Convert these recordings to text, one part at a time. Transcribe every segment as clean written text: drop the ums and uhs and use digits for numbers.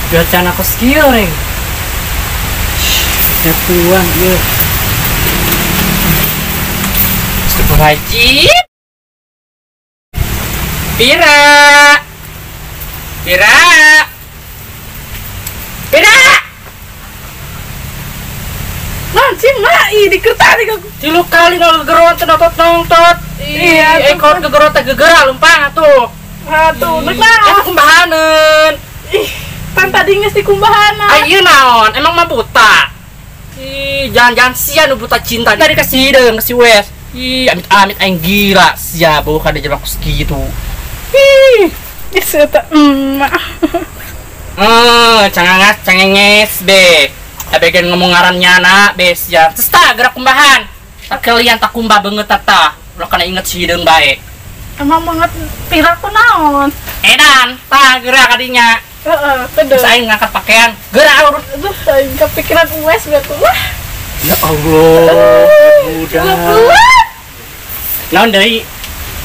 Cuaca aku skill reng. Nyapuan ieu. Astagfirullahaladzim. Pira. Pira. Pira. Naon sih mak ih dikertani ka tilu kali ngagegeroan teh nontot-nontot. Iya, ekor gegeroan teh gegera lempang atuh. Atuh, nek naon? Eta kumbahaneun. Ih, pan tadi geus dikumbahanan. Ah ieu naon? Emang mah buta. Ih, jangan-jangan sia nu buta cinta. Tadi kasih hideung ka si Wes. Ih, amit-amit aing gila sia beuh kada jelema kos kitu. Ih, geus eta emak. Cangangas cengenges be. Abegan ngomong ngaran nyana bes ya. Terus tak gerak kumbahan. Tak kalian tak kumbah banget tata. Ulah kana inget si hideung bae. Emang banget pira ku naon? Edan, tah gerak kadinya. Heeh, terus aing ngangkat pakaian. Gerak urut. Aduh, aing kepikiran Uwes betul lah. Ya Allah, udah. Naon deui?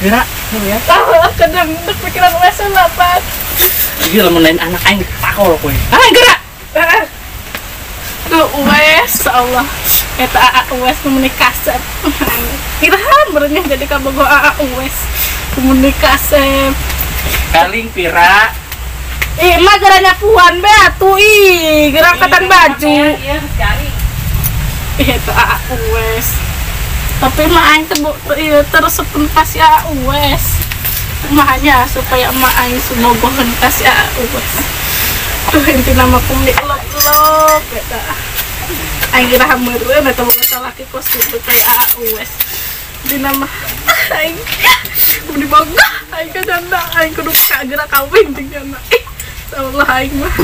Gerak ya. Tah, kedeng pikiran Uwes lah, Pak. Ieu lamun lain anak aing pakol kowe. Ah, gerak. Heeh. Duh, Uwes, Allah. Eta AA Uwes nu kasep. Irahan beureunya jadi kabogoh AA Uwes. Meni kasep. Kaling pira. Ih, mah geura nyapuan be atuh ih, geura angkatan baju. Ih, eta AA Uwes. Tapi mah aing teh ieu terus ka si AA Uwes. Makanya supaya emak aing sumogoheun ka si AA Uwes. Tuh intina mah kumni elok-elok eta. Aing geura meureun eta boga salaki kos kitu kaya AA Uwes. Dina mah aing kudu boga aing ka janda aing kudu geura kawin jeung janda. Ih, Allah aing mah.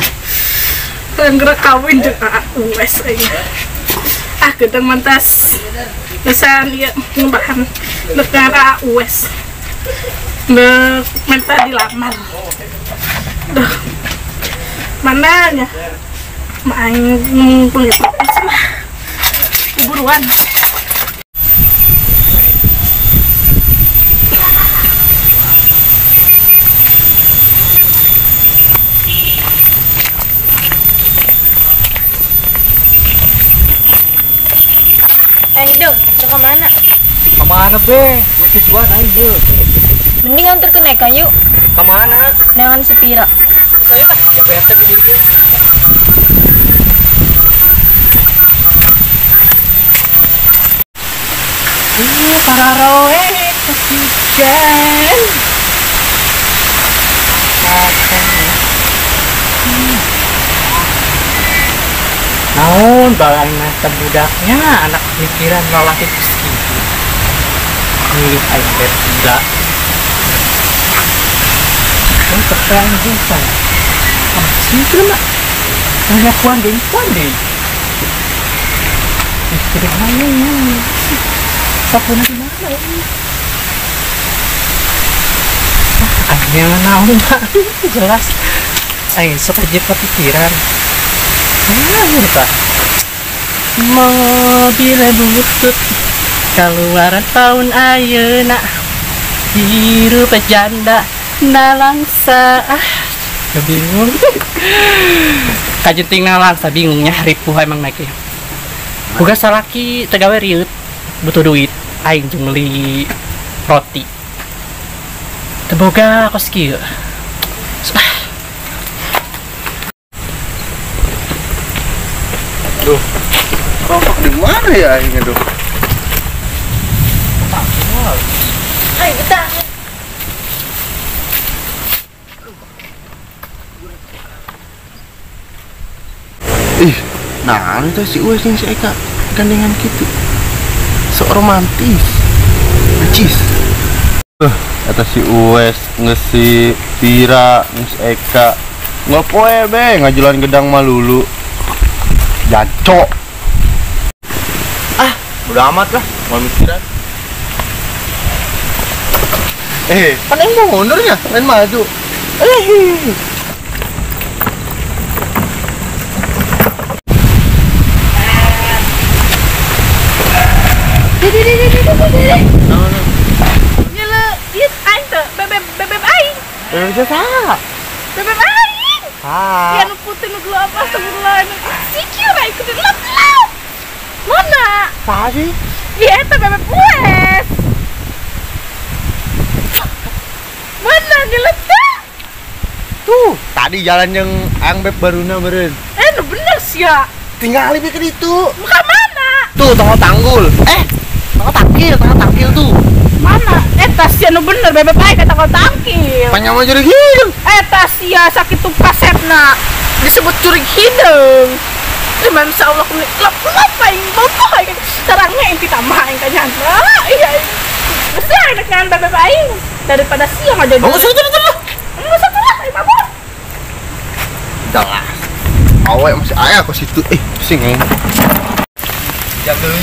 Aing geura kawin jeung AA Uwes aing. Ah, gedeng mantas. Pesan ieu ngumbahan neuk AA Uwes. Neuk menta dilamar. Duh. Mana nya? Aing ngumpul ya lah. Buruan. Hidung, mau kemana? Kemana be? Mau tujuan aja. Mending antar ke Neka yuk. Kemana? Dengan si Pira. Saya lah, ya BRT di diri. Para roe kesian. Naon balang mata budaknya anak mikiran lalaki kuski. Milih aing teh gila. Oh, terang juga. Ah, sih mah. Ngakuan deui, kuan deui. Ih, tidak main. Sapuna di mana ini? Ah, aing naon mah. Jelas. Aing sok aja kepikiran. Ah, tak. Mobil butut keluaran tahun ayeuna hirup janda nalangsa. Ah, bingung. Kajenting nalangsa bingungnya ripuh emang naik ya. Boga salaki tegawe rieut butuh duit aing jeung meuli roti. Teu boga kos kieu. Duh, rokok di mana ya aingnya duh? Hai, betah. Ih, nah itu si Uwes yang si Eka gandengan gitu. Sok romantis. Najis. Kata si Uwes ngesi Pira, ngesi Eka. Ngopoe be ngajulan gedang malulu. Jancok. Ah, udah amat lah, mau mikiran. Kan yang mau mundurnya, lain maju. Nyele, ieu aing teh bebeb aing. Bebeb siapa? Bebeb aing. Ah. Ya nu putih nu gelap astagfirullah. Sikir aing kudu lap. Mana? Saha sih? Iya eta bebek Uwes. Mana nyeletak? Tuh, tadi jalan yang ang beb baruna meureun. Nu bener sia. Tinggal lebih ke ditu. Muka mana? Tuh, tonggo tanggul. Tonggo tangkil tuh. Mana? Eta sia nu bener bebek aing ka tonggo tangkil. Panjang mah jurig hideung. Eta sia sakitu kasepna disebut jurig hideung. Masya Allah, lap aing bogoh aing sarangnya inti tambah aing ka nyana. Iya. Geus aing rek ngan bebek aing daripada sia ngajajan. Enggak usah tuh. Enggak usah tuh lah, aing mabur. Udah lah. Awe masih aya ke situ. Pusing aing. Jaga deui.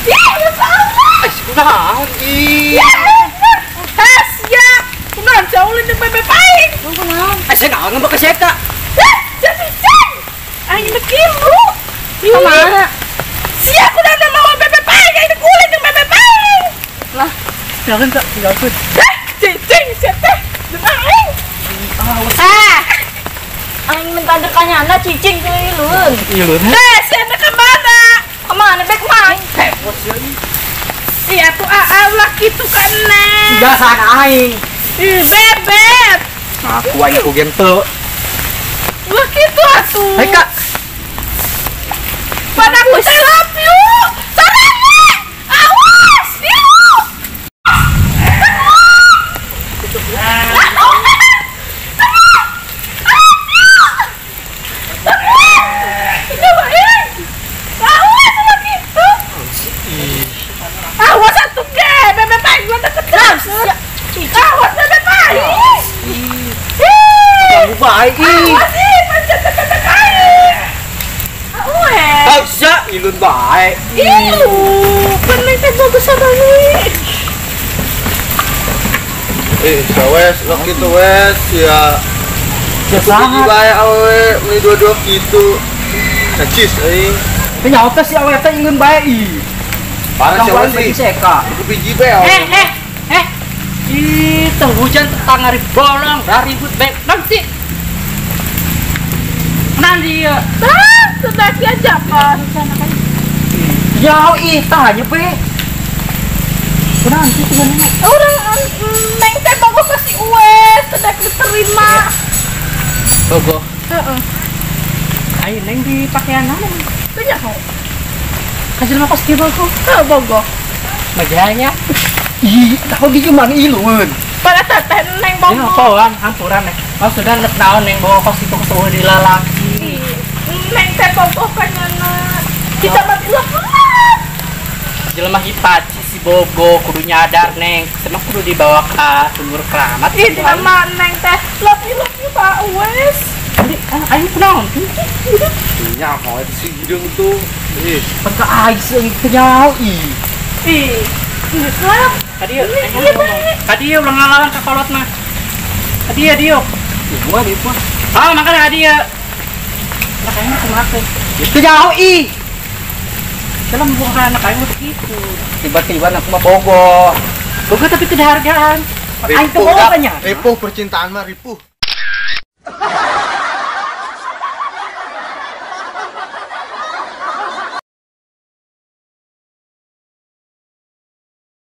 Ya, Masya Allah. Kunaon ih. Ya, sia. Kunaon jauh leutik bebek aing. Kunaon? Asa naon ngambek ka eta? Cicing. Aing teh kilu. Kumaha? Sia kunaon mawa bebek aing, aing teh kulit jeung bebek aing. Lah, jangan tak tinggalkeun. Cicing sia teh jeung aing. Aing minta dekanyana cicing teu ileun. Ileun. Sia teh ka mana? Ka mana bek mah? Repot sia. Iya tuh aa ulah kitu ka neng. Dasar aing. Ih, bebek. Aku aing ku gente. Ulah kitu atuh. Hai Kak. Pada aku teh love you. Sarangnya. Awas, yuk. Awas atuh ge, bebek aing gua deket. Awas bebek aing. Kamu baik ih. Awas ih, pancet bebek aing. Awe. Sia ilun bae. Ilu, penting teh bagus sarangnya. Wes, lok gitu wes ya. Saha bae awe meuni dua-dua kitu. Najis aing. Teh nyaho teh si awe teh ilun bae ih. Parah si awe sih. Aku biji bae awe. Ih, teu hujan tetangga bolong, ribut bae. Nanti. Nanti ya. Tah, sudah aja kan. Jauh ih, tanya be. Nanti sebenarnya. Orang neng teh bogoh kasih Uwes, tidak diterima. Bogoh. Heeh. Ayo neng di pakaian naon? Teu nyaho. Kasih mah kos kieu bogoh. Heuh, bogoh. Majalahnya. Ih, tahu gigi mana ilueun. Pada teteh neng bogoh. Ya, apaan hampuran neng. Oh, sudah nek naon neng bogoh kos itu kesueuh di lalaki. Neng teh bogoh ka nyana. Kita mah ulah. Jelema hipaci si bogo kudu nyadar neng. Semua kudu dibawa ka sumur keramat. Ih, nama neng teh love you Pak Uwes. Jadi, aing kunaon? Nyaho si hideung tuh. Ih, pan ka aing seuing teu nyaho ih. Ih, geus lah. Kadieu, kadieu ulah ngalawan ka kolot mah. Kadieu dieu. Gua di gua. Ah, makanya kadieu. Makanya kumaha teh? Teu nyaho ih. Dalam bukan anak aing mah kitu. Tiba-tiba aku mah bogoh. Bogoh tapi tidak hargaan. Aing teh bogoh nya. Ripuh percintaan mah ripuh.